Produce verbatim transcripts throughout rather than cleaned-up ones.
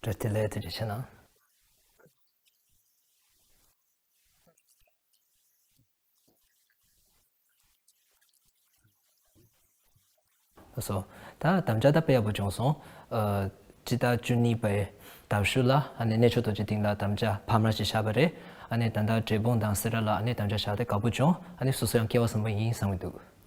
བཀྲ་ཤིས་བདེ་ལེགས། ཐུགས་རྗེ་ཆེ་གནང་། ལགས་སོ། ད་དམ་བཅའ་ད་དཔེ་ཡག་པོ་བྱུང་སོང་། ཨ། སྤྱི་ཟླ་བཅུ་གཉིས་པའི་ཟླ་བཞི་ལ་ཨ་ནི་གནས་མཆོག་རྡོ་རྗེ་གདན་ལ་དམ་བཅའ་འཕར་མ་ཞིག་བཞག་པ་རེད། ཨ་ནི་ད་ལྟ་འབྲས་སྤུངས་དང་སེ་ར་ལ་ཨ་ནི་དམ་བཅའ་བཞག་སྟེ་དགའ་པོ་བྱུང་། ཨ་ནི་སོ་སོ་ཡང་སྐལ་བ་བཟང་པོ་ཡིན་བསམ་གྱི་འདུག།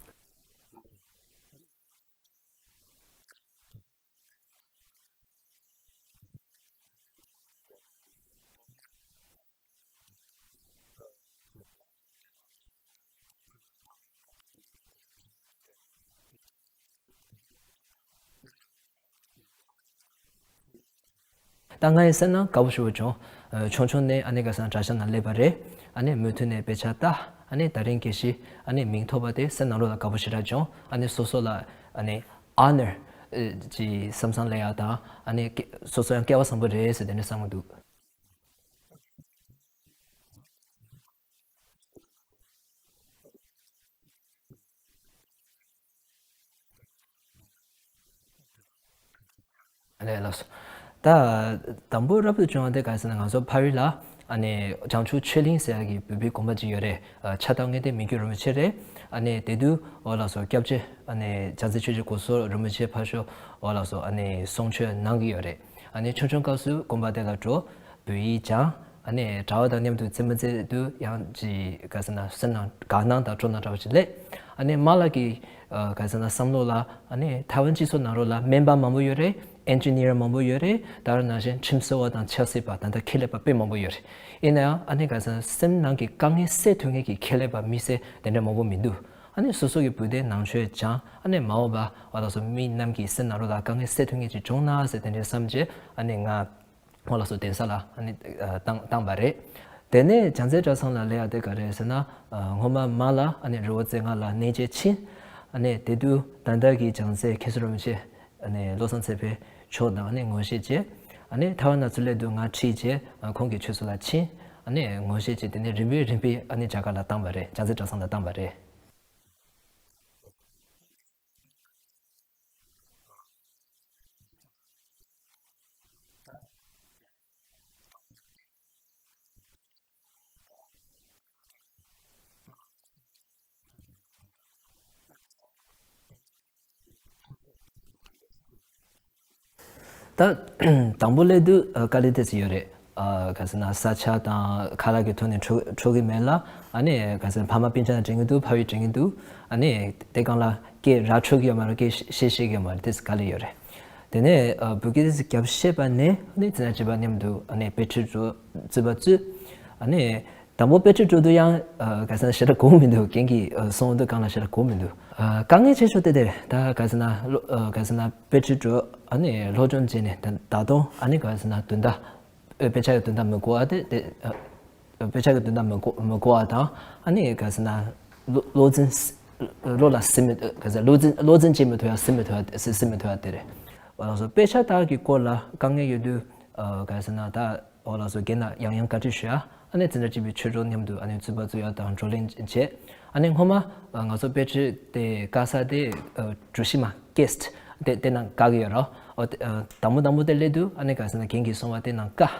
ད་ང་ཡི་སེམས་ནང་དགའ་པོ་ཞེ་པོ་བྱུང་། ཨ། ཆུང་ཆུང་ནས་ཨ་ནི་ག་ས་གྲྭ་ཤག་ནང་སླེབས་པ་རེད། ཨ་ནི་མུ་མཐུད་ནས་དཔེ་ཆ་ལྟ། ཨ་ནི་ད་རིང་དགེ་བཤེས་ཨ་ནི་མིང་ཐོབ་པ་དེ་སེམས་ནང་ལོགས་ལ་དགའ་པོ་ཞེ་དྲག་བྱུང་། ཨ་ནི་སོ་སོ་ལ་ཨ་ནི་ཨོ་ནར་ཅིག་བསམ་བསམ་སླེབས་ཡག་དང་། ཨ་ནི་སོ་སོ་ཡང་སྐལ་བ་བཟང་པོ་རེད་ཟེར་དེ་འདྲ་བསམ་གྱི་འདུག། ཨ་ལས། ལགས་སོ། ད་དང་པོ་རབ་ཏུ་བྱུང་བ་དེ་ག་རེ་ཟེར་ན། ང་ཚོ་ཕ་རི་ལ་ཨ་ནི་བྱང་ཆུབ་ཆོས་གླིང་ཟེར་ཡག་གི་བོད་པའི་དགོན་པ་ཅིག་ཡོད་རེད། ཨ། ཕྱག་བཏབ་མཁན་དེ་མི་བསྐྱོད་རིན་པོ་ཆེ་རེད། ཨ་ནི་དེ་དུས་འོ་ལགས་སོ། སྐྱབས་རྗེ་ཨ་ནི་བྱང་རྩེ་ཆོས་རྗེ་གོ་ས་རིན་པོ་ཆེ་ཕར་ཞོག་འོ་ལགས་སོ། ཨ་ནི་གསུང་ཆོས་གནང་གི་ཡོད་རེད། ཨ་ནི་ཆུང་ཆུང་སྐབས་སུ་དགོན་པ་དེ་ལ་འགྲོ། བོད་ཡིག་སྦྱངས། ཨ་ནི་གྲྭ་བ་དང་མཉམ་དུ་རྩེད་མོ་རྩེ་དུས་ཡང་ཅིག་ག་ཟེར་ན་སེམས་ནང་དགའ་སྣང་དང་སྤྲོ་སྣང་འདྲ་བོ་ཞིག་སླེབས། ཨ་ནི་མ་ལ་གི་ཨ་ག་ཟེར་ན་བསམ་བློ་ལ། ཨ་ནི་ཐའེ་ཝན་སྤྱི་ཚོགས་ནང་ལོགས་ལ་སྨན་པ་མང་པོ་ཡོད་རེད། ཨེན་ཇི་ནི་ཡར་མང་པོ་ཡོད་རེད། ད་ག་ནང་བཞིན་ཁྲིམས་བཟོ་བ་དང་ཆབ་སྲིད་པ། ད་ལྟ་ཁེ་ལས་པ་དཔེ་མང་པོ་ཡོད་རེད། ཡིན་ན་ཡང་ཨ་ནི་ག་ཟེར་ན་སེམས་ནང་གི་དཀའ་ངལ་སེལ་ཐུབ་མཁན་གྱི་ཁེ་ལས་པ་མི་སེར་དེ་འདྲ་མང་པོ་མི་འདུག། ཨ་ནི་སོ་སོ་གི་བུ་དེ་ནང་ཆོས་སྦྱངས། ཨ་ནི་མ་འོངས་པ་འོ་ལགས་སོ། མི་རྣམས་ཀྱི་སེམས་ནང་ལོགས་ལ་དཀའ་ངལ་སེལ་ཐུབ་མཁན་ཅིག་བྱུང་ན་ཟེར་དེ་འདྲའི་བསམ་བྱས་ཨ་ནི་ང་འོ་ལགས་སོ། གདན་ས་ལ་ཨ་ནི་ཨ་བཏང་བཏང་བ་རེད། དེ་ནས་བྱང་རྩེ་གྲྭ་ཚང་ལ་སླེབས་ཡག་དེ་ག་རེ་ཟེར་ན། ཨ། སྔོན་མ་མ་ལ་ཨ་ནི་རི་བོ་རྩེ་ལྔ་ལ་གནས་མཇལ་ཕྱིན། ཨ་ནི་དེ་དུས་ད་ལྟ་གི་བྱང་རྩེ་མཁན་ཟུར་རིན་པོ་ཆེ་ཨ་ནི་བློ་བཟང་ཚེ་འཕེལ་མཆོག་དང་ཨ་ནི་ངོ་ཤེས་བྱས། ཨ་ནི་ཐའེ་ཝན་ན་ཚུར་སླེབས་དུས་ང་ཁྲིད་བྱས། ཨ། ཁོང་གི་ཆོས་ཚོགས་ལ་ཕྱིན། ཨ་ནི་ངོ་ཤེས་བྱས། དེ་ནས་རིམ་པས་རིམ་པས་ཨ་ནི་རྒྱ་གར་ལ་བཏང་བ་རེད། བྱང་རྩེ་གྲྭ་ཚང་ལ་བཏང་བ་རེད། ད་དང་པོ་སླེབས་དུས་ཨ་དཀའ་ལས་ཏོག་ཙམ་ཡོད་རེད། ཨ་ག་ཟེར་ན་ས་ཆ་དང་ཁ་ལག་གི་ཐོག་ནས་འཕྲོད་འཕྲོད་ཀྱི་མེད་ལ། ཨ་ནི་ག་ཟེར་ན་ཕ་མ་སྤུན་ཆ་དང་འགྲིག་གི་འདུག། ཕ་ཡུལ་འགྲིག་གི་འདུག། ཨ་ནི་དེ་སྒང་ལ་སྐད་ར་འཕྲོད་ཀྱི་ཡོད་མ་རེད། སྐད་བཤད་ཤེས་ཀྱི་ཡོད་མ་རེད། ཏོག་ཙམ་དཀའ་ལས་ཡོད་རེད། དེ་ནས་ཨ་བོད་སྐད་ཏོག་ཙམ་རྒྱབ་ཤེས་པ་ནས། ཨ་ནི་ཙི་ན་བྱིས་པ་མཉམ་དུ་ཨ་ནི་དཔེ་ཁྲིད་འགྲོ་རྩོད་པ་རྩོད། ཨ་ནི་དང་པོ་དཔེ་ཁྲིད་འགྲོ་དུས་ཡང་ཨ་ག་ཟེར་ན་ཞེ་དྲག་གོ་མི་འདུག། རྒན་གྱིས་ཨ་གསུང་དུས་སྒང་ལ་ཞེ་དྲག་གོ་མི་འདུག། ཨ་དཀའ་ངལ་ཆེ་ཤོས་དེ་དེ་རེད། ད་ག་ཟེར་ན་སློ་ཨ་ག་ཟེར་ན་དཔེ་ཁྲིད་འགྲོ། ཨ་ནི་སློབ་སྦྱོང་བྱས་ནས་ད་ད་དུང་ཨ་ནི་ག་ཟེར་ན་དོན་དག་ཨ་དཔེ་ཆ་གི་དོན་དག་མི་གོ་བ་དེ་དེ། ཨ་དཔེ་ཆ་གི་དོན་དག་མི་གོ་མི་གོ་བ་དང་། ཨ་ནི་ག་ཟེར་ན་བློ་བློ་འཛིན་བློ་ལ་ཟིན་མི་ག་ཟེར། བློ་འཛིན་བློ་འཛིན་བྱེད་མི་ཐུབ་ཡ། ཟིན་མི་ཐུབ་ཡ་ཟིན་ཟིན་མི་ཐུབ་ཡ་དེ་རེད། འོ་ལགས་སོ། དཔེ་ཆ་དག་གི་སྐོར་ལ་དཀའ་ངལ་ཡོད་དུས་ཨ་ག་ཟེར་ན་ད། འོ་ལགས་སོ། རྒན་ལ་ཡང་ཡང་བཀའ་འདྲི་ཞུ་ཡ། ཨ་ནི་ཙི་ན་བྱིས་པའི་ཆོས་གྲོགས་མཉམ་དུ་ཨ་ནི་རྩོད་པ་རྩོད་ཡ་དང་བགྲོ་གླེང་བྱས། ཨ་ནི་སྔོན་མ་ཨ་ང་ཚོ་དཔེ་ཁྲིད་དེ་བཀག་ས་དེ་ཨ་གྲུ་བཞི་མ་ཀེ་སེ་ཊི་དེ་དེ་ནང་བཀག་གི་ཡོད་རེད། འོ་དེ་ཨ་དང་པོ་དང་པོ་དེ་སླེབས་དུས་ཨ་ནི་ག་ཟེར་ན་རྒན་གྱིས་གསུངས་པ་དེ་ནང་བཀག།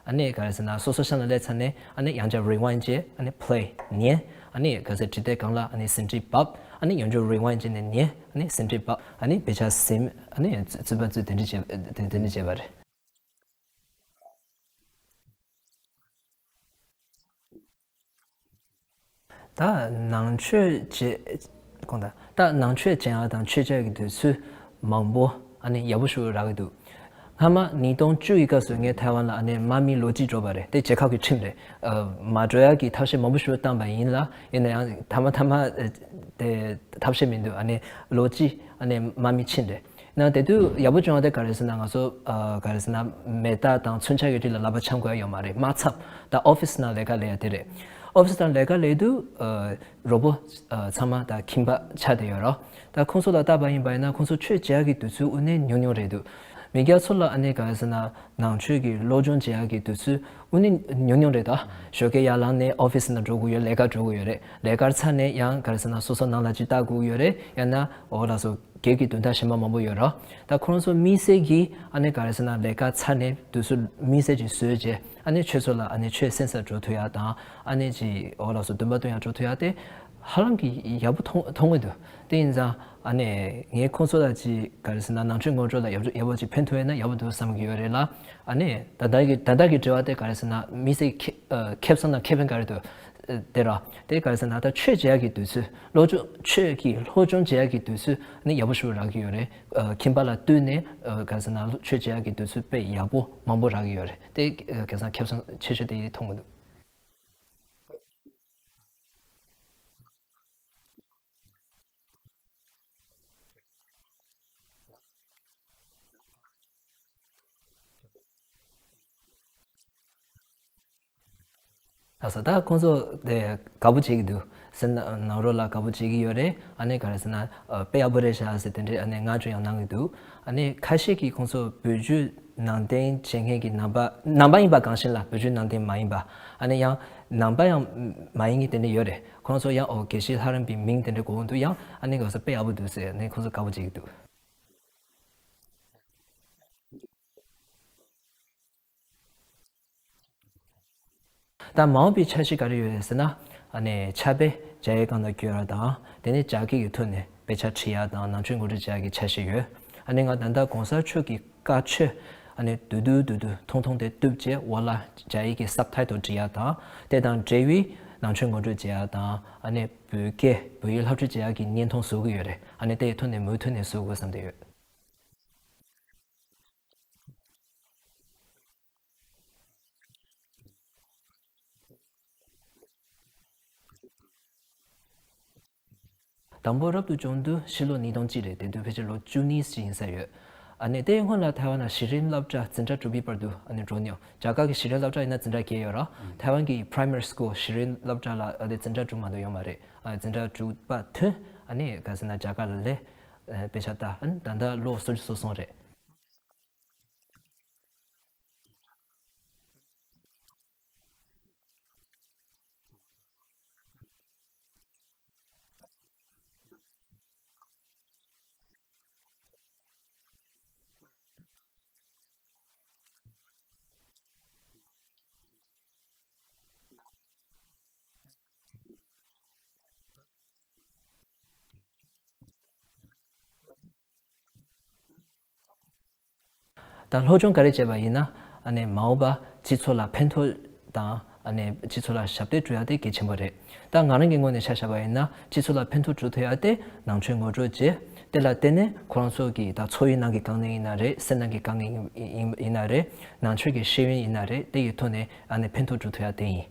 ཨ་ནི་ག་ཟེར་ན་སོ་སོ་ཤག་ནང་སླེབས་ཚར་ནས་ཨ་ནི་ཡང་བསྐྱར་རི་ཝའིན་ཌི་བྱས། ཨ་ནི་པི་ལེ་ཉན། ཨ་ནི་ག་ཟེར་འབྲི་དེབ་སྒང་ལ་ཨ་ནི་ཟིན་བྲིས་ཕབ། ཨ་ནི་ཡང་བསྐྱར་རི་ཝའིན་ཌི་བྱས་ནས་ཉན། ཨ་ནི་ཟིན་བྲིས་ཕབ། ཨ་ནི་དཔེ་ཆ་ཟིན། ཨ་ནི་རྩོད་པ་རྩོད། དེ་འདྲ་བྱས་དེ་དེ་འདྲ་བྱས་པ་རེད། ད་ནང་ཆོས་བྱེད་དགོངས་དག། ད་ནང་ཆོས་སྦྱང་ཡག་དང་ཆོས་བྱེད་ཡག་གི་དུས་ཚོད་མང་པོ་ཨ་ནི་ཡག་པོ་ཞེ་པོ་རག་གི་འདུག། སྔ་མ་ཉིས་སྟོང་བཅུ་གི་སྐབས་སུ་ངས་ཐའེ་ཝན་ལ་ཨ་ནི་དམག་མི་ལོ་གཅིག་འགྲོ་བ་རེད། དེ་རྒྱལ་ཁབ་ཀྱི་ཁྲིམས་རེད། ཨ་མ་འགྲོ་ཡག་གི་ཐབས་ཤེས་མང་པོ་ཞེ་པོ་བཏང་པ་ཡིན་ལ། ཡིན་ན་ཡང་མཐའ་མ་མཐའ་མ་ཨ་དེ་ཐབས་ཤེས་མི་འདུག། ཨ་ནི་ལོ་གཅིག་ཨ་ནི་དམག་མི་ཕྱིན་རེད། ན་དེ་དུས་ཡག་པོ་བྱུང་བ་དེ་ག་རེ་ཟེར་ན། ང་ཚོ་ཨ་ག་རེ་ཟེར་ན་མེ་སྟག་དང་མཚོན་ཆ་གི་རིགས་ལ་ལག་པ་འཆང་དགོས་ཡ་ཡོད་མ་རེད། དམག་མཚམས་ད་ཨོ་ཕི་སི་ནང་ལས་ཀ་ལས་ཡ་དེ་རེད། ཨོ་ཕི་སི་ནང་ལས་ཀ་ལས་དུས་ཨ་རོགས་པོ་ཨ་ཚང་མ་ད་ཁྱིམ་པ་ཆགས་བསྡད་ཡོད་རེད། ད་ཁོང་ཚོ་ལ་བལྟས་པ་ཡིན་པ་ཡིན་ན་ཁོང་ཚོ་ཆོས་བྱེད་ཡ་གི་དུས་ཚོད་དངོས་གནས་ཉུང་ཉུང་རེད་འདུག། མི་སྐྱ་ཚོ་ལ་ཨ་ནི་ག་རེ་ཟེར་ན་ནང་ཆོས་ཀྱི་སློབ་སྦྱོང་བྱེད་ཡག་གི་དུས་ཚོད་དངོས་གནས་ཉུང་ཉུང་རེད་ད། ཞོགས་ཀས་ཡར་ལངས་ནས་ཨོ་ཕི་སི་ནང་འགྲོ་དགོས་ཡོད། ལས་ཀ་འགྲོ་དགོས་ཡོད་རེད། ལས་ཀར་ཚར་ནས་ཡང་ག་རེ་ཟེར་ན་སོ་སོ་ནང་ལ་ཅིག་ལྟ་དགོས་ཡོད་རེད། ཡང་ན་འོ་ལགས་སོ་སྒེར་གྱི་དོན་དག་གཞན་པ་མང་པོ་ཡོད་ར། ད་ཁོ་རང་ཚོ་དམིགས་བསལ་གྱིས་ཨ་ནི་ག་རེ་ཟེར་ན་ལས་ཀ་ཚར་ནས་དུས་ཚོད་དམིགས་བསལ་ཅིག་བཟོས་རྗེས་ཨ་ནི་ཆོས་ཚོགས་ལ་ཨ་ནི་ཆོས་གསན་སར་འགྲོ་ཐུབ་ཡག་དང་ཨ་ནི་ཅིག་འོ་ལགས་སོ་འདོན་པ་འདོན་ཡག་འགྲོ་ཐུབ་ཡག་དེ་ཧ་ལམ་གྱི་ཡག་པོ་མཐོང་མཐོང་གི་འདུག་དེ་ཡིན་ཙང་ཨ་ནི་ངས་ཁོང་ཚོ་ལ་ཅིག་ག་རེ་ཟེར་ན་ནང་ཆོས་ངོ་སྤྲོད་ལ་ཡག་པོ་ཡག་པོ་ཅིག་ཕན་ཐོགས་ཡོད་ན་ཡག་པོ་འདུག་བསམ་གྱི་ཡོད་རེད་ལ། ཨ་ནི་ད་ལྟ་གི་ད་ལྟ་གི་འབྲེལ་བ་དེ་ག་རེ་ཟེར་ན་དམིགས་བསལ་ཁེ་ཨ་ཁེ་བཟང་དང་ཁེ་ཕན་ག་རེ་འདུག་དེ་ར། དེ་ག་རེ་ཟེར་ན་ད་ཆོས་བྱེད་ཡག་གི་དུས་ཚོད་སློབ་སྦྱོང་ཆོས་ཀྱི་སློབ་སྦྱོང་བྱེད་ཡག་གི་དུས་ཚོད་ནི་ཡག་པོ་ཞིག་རག་གི་ཡོད་རེད། ཨ་ཁྱིམ་པ་ལ་བསྟུན་ནས་ཨ་ག་རེ་ཟེར་ན་ཆོས་བྱེད་ཡག་གི་དུས་ཚོད་དཔེ་ཡག་པོ་མང་པོ་རག་གི་ཡོད་རེད། དེ་ཨ་ག་རེ་ཟེར་ན་ཁེ་བཟང་ཆེ་ཤོས་དེ་མཐོང་གི་འདུག་ལགས་སོ། ད་ཁོང་ཚོ་དེ་དགའ་པོ་བྱེད་ཀྱི་འདུག་སེམས་ནང་ནང་རོ་ལ་དགའ་པོ་བྱེད་ཀྱི་ཡོད་རེད། ཨ་ནི་ག་རེ་ཟེར་ན་ཨ་དཔེ་ཡག་པོ་རེད་ཤག་ཟེར་དེ་འདྲའི་ཨ་ནི་བསྔགས་བརྗོད་ཡང་གནང་གི་འདུག་ཨ་ནི་ཁ་ཤས་ཀྱིས་ཁོང་ཚོ་བོད་བརྒྱུད་ནང་བསྟན་བྱེད་མཁན་གྱི་ནང་པ་ནང་པ་ཡིན་པ་གང་ཤེས་ལ་བོད་བརྒྱུད་ནང་བསྟན་མ་ཡིན་པ། ཨ་ནི་ཡང་ནང་པ་ཡང་མ་ཡིན་མཁན་དེ་འདྲ་ཡོད་རེད། ཁོང་ཚོ་ཡང་ཨོ་དགེ་བཤེས་ལྷ་རམས་པའི་མིང་དེ་འདྲ་གོ་གི་འདུག་ཡང་ཨ་ནི་ག་རེ་ཟེར་དཔེ་ཡག་པོ་འདུག་ཟེར་ནས་ཁོང་ཚོ་དགའ་པོ་བྱེད་ཀྱི་འདུག་ད་མ་འོངས་པའི་འཆར་གཞི་ག་རེ་ཡོད་རེད་ཟེར་ན། ཨ་ནི་ཕྱག་དཔེ་སྦྱར་ཡས་སྒང་ལ་བསྐྱོད་ཡ་དང་དེ་ནས་རྒྱ་སྐད་ཀྱི་ཐོག་ནས་དཔེ་ཆ་ཁྲིད་ཡ་དང་ནང་ཆོས་ངོ་སྤྲོད་བྱེད་ཡ་གི་འཆར་གཞི་ཡོད། ཨ་ནི་ང་ད་ལྟ་གོང་ས་མཆོག་གི་བཀའ་ཆོས་ཨ་ནི་བསྡུས་བསྡུས་བསྡུས་བསྡུས་ཐུང་ཐུང་དེ་བཏུབ་རྗེས་འོག་ལ་རྒྱ་ཡིག་གི་སབ་ཊའི་ཊལ་བྲིས་ཡ་དང་དེ་དང་འབྲེལ་བའི་ནང་ཆོས་ངོ་སྤྲོད་བྱེད་ཡ་དང་ཨ་ནི་བོད་སྐད་བོད་ཡིག་སློབ་ཁྲིད་བྱེད་ཡ་གི་བརྙན་ཐུང་བཟོ་གི་ཡོད་རེད། ཨ་ནི་དེའི་ཐོག་ནས་མུ་མཐུད་ནས་བཟོ་དགོས་བསམ་བསྡད་ཡོད། དང་པོ་རབ་ཏུ་བྱུང་དུས་ཕྱི་ལོ་ཉིས་སྟོང་གཅིག་རེད། དེ་དུས་ཕལ་ཆེར་ལོ་བཅུ་གཉིས་ཤིག་ཡིན་ས་ཡོད། ཨ་ནི་དེའི་སྔོན་ལ་ཐའེ་ཝན་ན་གཞི་རིམ་སློབ་གྲྭ་འཛིན་གྲྭ་དྲུག་པའི་བར་དུ་ཨ་ནི་འགྲོ་མྱོང་། རྒྱ་གར་གྱི་གཞི་རིམ་སློབ་གྲྭ་ཡིན་ན་འཛིན་གྲྭ་བརྒྱད་ཡོད་ར། ཐའེ་ཝན་གྱི་པ་རའི་མ་རི་སི་ཀུལ་གཞི་རིམ་སློབ་གྲྭ་ལ་ཨ་ནི་འཛིན་གྲྭ་དྲུག་མ་གཏོགས་ཡོད་མ་རེད། ཨ་འཛིན་གྲྭ་དྲུག་པ་ཐོན་ཨ་ནི་ག་ཟེར་ན་རྒྱ་གར་ལ་སླེབས། ཨ་དཔེ་ཆ་ལྟ། ཨ་ནི་ད་ལྟ་ལོ་སོ་བཞི་སོ་གསུམ་རེད། ད་སློབ་སྦྱོང་ག་རེ་བྱས་པ་ཡིན་ན་ཨ་ནི་མ་འོངས་པ་སྤྱི་ཚོགས་ལ་ཕན་ཐོགས་དང་ཨ་ནི་སྤྱི་ཚོགས་ལ་ཞབས་འདེགས་སྒྲུབ་ཡ་དེ་གལ་ཆེན་པོ་རེད། ད་ང་རང་གི་ངོས་ནས་ཆ་བཞག་པ་ཡིན་ན་སྤྱི་ཚོགས་ལ་ཕན་ཐོགས་སྒྲུབ་ཐུབ་ཡ་དེ་ནང་ཆོས་ངོ་སྤྲོད་བྱས། དེ་ལ་བརྟེན་ནས་ཁོ་རང་ཚོ་གི་ད་འཚོ་བའི་ནང་གི་དཀའ་ངལ་ཡིན་ན་རེད། སེམས་ནང་གི་དཀའ་ངལ་ཡིན་ཡིན་ཡིན་ན་རེད། ནང་ཆོས་ཀྱི་ཤེས་ཡོན་ཡིན་ན་རེད། དེ་ཡི་ཐོག་ནས་ཨ་ནི་ཕན་ཐོགས་སྒྲུབ་ཐུབ་ཡ་དེ་ཡིན།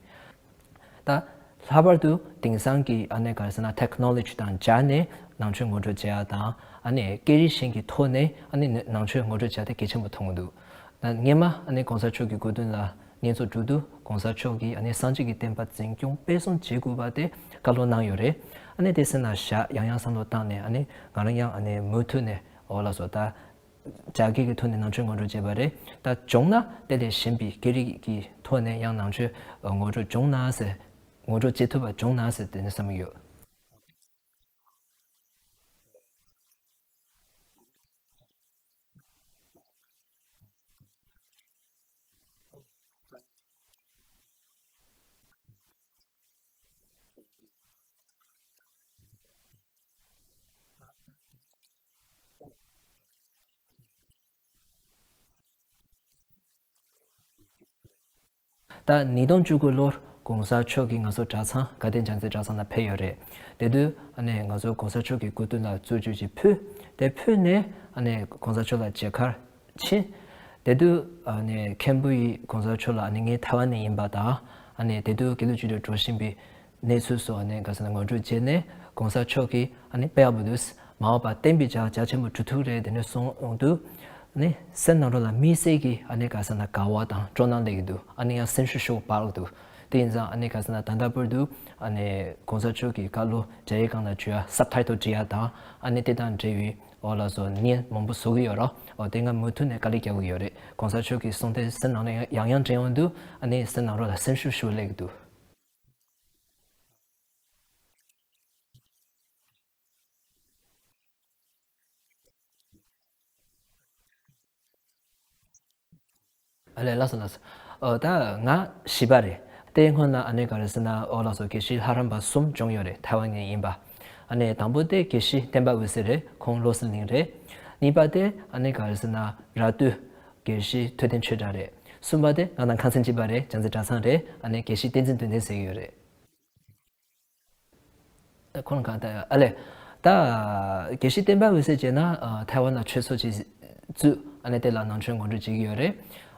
ད་ལྷག་པར་དུ་དེང་སང་གི་ཨ་ནི་ག་རེ་ཟེར་ན་ཊེག་ནོ་ལོ་ཇི་དང་སྦྱར་ནས་ནང་ཆོས་ངོ་སྤྲོད་བྱེད་ཡ་དང་ཨ་ནི་སྐད་རིགས་གཞན་གྱི་ཐོག་ནས་ཨ་ནི་ནང་ཆོས་ངོ་སྤྲོད་བྱེད་ཡ་དེ་གལ་ཆེན་པོ་མཐོང་གི་འདུག་ད་སྔོན་མ་ཨ་ནི་གོང་ས་མཆོག་གི་སྐུ་མདུན་ལ་བསྙེན་རྫོགས་གྲུབ་དུས་གོང་ས་མཆོག་གིས་ཨ་ནི་སངས་རྒྱས་ཀྱི་བསྟན་པ་འཛིན་སྐྱོང་སྤེལ་གསུམ་བྱེད་དགོས་པ་དེ་བཀའ་སློབ་གནང་ཡོད་རེད། ཨ་ནི་དེ་སེམས་ལ་བཞག་ཡང་ཡང་བསམ་བློ་བཏང་ནས་ཨ་ནི་ང་རང་ཡང་ཨ་ནི་མུ་མཐུད་ནས་འོ་ལགས་སོ་ད། རྒྱ་སྐད་ཀྱི་ཐོག་ནས་ནང་ཆོས་ངོ་སྤྲོད་བྱས་པ་རེད། ད་བྱུང་ན་དེ་ལས་གཞན་པའི་སྐད་རིགས་ཀྱི་ཐོག་ནས་ཡང་ནང་ཆོས་ངོ་སྤྲོད་བྱུང་ན་ཟེར། ངོ་སྤྲོད་བྱེད་ཐུབ་པ་བྱུང་ན་ཟེར་དེ་ནས་བསམ་གྱི་ཡོད། ད་ཉིས་སྟོང་བཅུ་དགུ་ལོར་གོང་ས་མཆོག་གིས་ང་ཚོ་གྲྭ་ཚང་དགའ་ལྡན་བྱང་རྩེ་གྲྭ་ཚང་ལ་ཕེབས་ཡོད་རེད། དེ་དུས་ཨ་ནི་ང་ཚོ་གོང་ས་མཆོག་གི་སྐུ་མདུན་ལ་རྩོད་བཅུད་ཅིག་ཕུལ། དེ་ཕུལ་ནས་ཨ་ནི་གོང་ས་མཆོག་ལ་མཇལ་ཁར་ཕྱིན། དེ་དུས་ཨ་ནི་མཁན་པོ་ཡིས་གོང་ས་མཆོག་ལ་ཨ་ནི་ངས་ཐའེ་ཝན་ནས་ཡིན་པ་དང་ཨ་ནི་དེ་དུས་དགེ་ལུགས་སྤྱི་འཐུས་འགྲོ་བཞིན་པའི་གནས་ཚུལ་སོགས་ཨ་ནི་ག་ཟེར་ན་ངོ་སྤྲོད་བྱས་ནས་གོང་ས་མཆོག་གིས་ཨ་ནི་དཔེ་ཡག་པོ་འདུག་མ་འོངས་པ་བསྟན་པའི་ལྗགས་རྒྱ་ཆེན་པོ་གྲུབ་ཐུབ་རེད་དེ་ནས་གསུངས་འདུག་ཨ་ནི་སེམས་ནང་ལོགས་ལ་དམིགས་བསལ་གྱི་ཨ་ནི་ག་ཟེར་ན་དགའ་བ་དང་སྤྲོ་སྣང་སླེབས་ཀྱི་འདུག་ཨ་ནི་ཡང་སེམས་ཤུགས་ཤུགས་སྤར་གྱི་འདུག་དེ་ཡིན་ཙང་ཨ་ནི་ག་ཟེར་ན་ད་ལྟ་བར་དུ་ཨ་ནི་གོང་ས་མཆོག་གི་བཀའ་སློབ་རྒྱ་ཡིག་སྒང་ལ་བསྒྱུར་ཡ་སབ་ཊའི་ཊལ་བྲིས་ཡ་དང་ཨ་ནི་དེ་དང་འབྲེལ་བའི་ འོ་ལགས་སོ་བརྙན་མང་པོ་བཟོ་གི་ཡོད་རོ། འོ་དེ་ང་མུ་མཐུད་ནས་དཀའ་ལས་རྒྱག་གི་ཡོད་རེད། གོང་ས་མཆོག་གི་གསུང་དེ་གསན་གནང་ན་ཡང་ཡང་དྲན་ཡོང་དུས་ཨ་ནི་གསན་གནང་རོགས་ལ་སེམས་ཤུགས་ཞུ་སླེབས་ཀྱི་འདུག་ཨ་ལས་ལགས་སོ་ལགས་སོ། ཨོ་ད་ང་བཞི་པ་རེད། དེའི་སྔོན་ལ་ཨ་ནི་ག་རེ་ཟེར་ན་འོ་ལགས་སོ་དགེ་བཤེས་ལྷ་རམས་པ་གསུམ་བྱུང་ཡོད་རེད་ཐའེ་ཝན་ནས་ཡིན་པ། ཨ་ནི་དང་པོ་དེ་དགེ་བཤེས་བསྟན་པ་འོད་ཟེར་རེད། ཁོང་བློ་གསལ་གླིང་རེད། གཉིས་པ་དེ་ཨ་ནི་ག་རེ་ཟེར་ན་ར་སྟོད་དགེ་བཤེས་ཐུབ་བསྟན་ཆོས་གྲགས་རེད། གསུམ་པ་དེ་ང་དང་ཁང་ཚན་གཅིག་པ་རེད། བྱང་རྩེ་གྲྭ་ཚང་རེད། ཨ་ནི་དགེ་བཤེས་བསྟན་འཛིན་དོན་ལྡན་ཟེར་གྱི་ཡོད་རེད། ཁོང་གང་ལྟར་ཨ་ལས། ད་དགེ་བཤེས་བསྟན་པ་འོད་ཟེར་བྱས་ན་ཐའེ་ཝན་ལ་ཆོས་ཚོགས་ཅིག་བཙུགས། ཨ་ནི་དེ་ལ་ནང་ཆོས་ངོ་སྤྲོད་བྱེད་ཀྱི་ཡོད་རེད།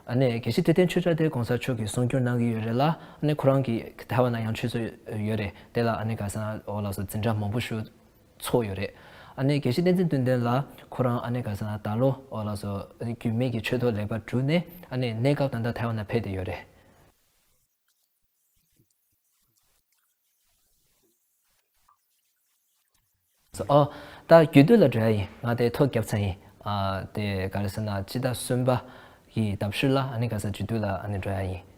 ཨ་ནི་དགེ་བཤེས་ཐུབ་བསྟན་ཆོས་གྲགས་དེ་གོང་ས་མཆོག་གིས་གསུང་སྒྱུར་གནང་གི་ཡོད་རེད་ལ། ཨ་ནི་ཁོ་རང་གིས་ཐའེ་ཝན་ལ་ཡང་ཆོས་ཚོགས་ཡོད་རེད། དེ་ལ་ཨ་ནི་ག་ས་འོ་ལགས་སོ་འཛིན་གྲྭ་མང་པོ་ཞིག་ཚོགས་ཡོད་རེད། ཨ་ནི་དགེ་བཤེས་བསྟན་འཛིན་དོན་ལྡན་ལགས་ཁོ་རང་ཨ་ནི་ག་ས་ད་ལོ་འོ་ལགས་སོ་རྒྱུད་སྨད་ཀྱི་ཆོས་ཐོག་ལེགས་པར་གྲུབ་ནས་ཨ་ནི་གནས་སྐབས་ད་ལྟ་ཐའེ་ཝན་ལ་ཕེབས་བསྡད་ཡོད་རེད། ཨོ། ད་རྒྱུད་སྟོད་ལ་འགྲོ་ཡ་ཡིན། ང་དེ་ཐོ་བརྒྱབ་ཚར་ཡིན། ཨ་དེ་ག་རེ་ཟེར་ན་སྤྱི་ཟླ་གསུམ་པ་གི་ཟླ་ཤུལ་ལ་ཨ་ནི་ག་ས་རྒྱུད་སྟོད་ལ་ཨ་ནི་འགྲོ་ཡ་ཡིན།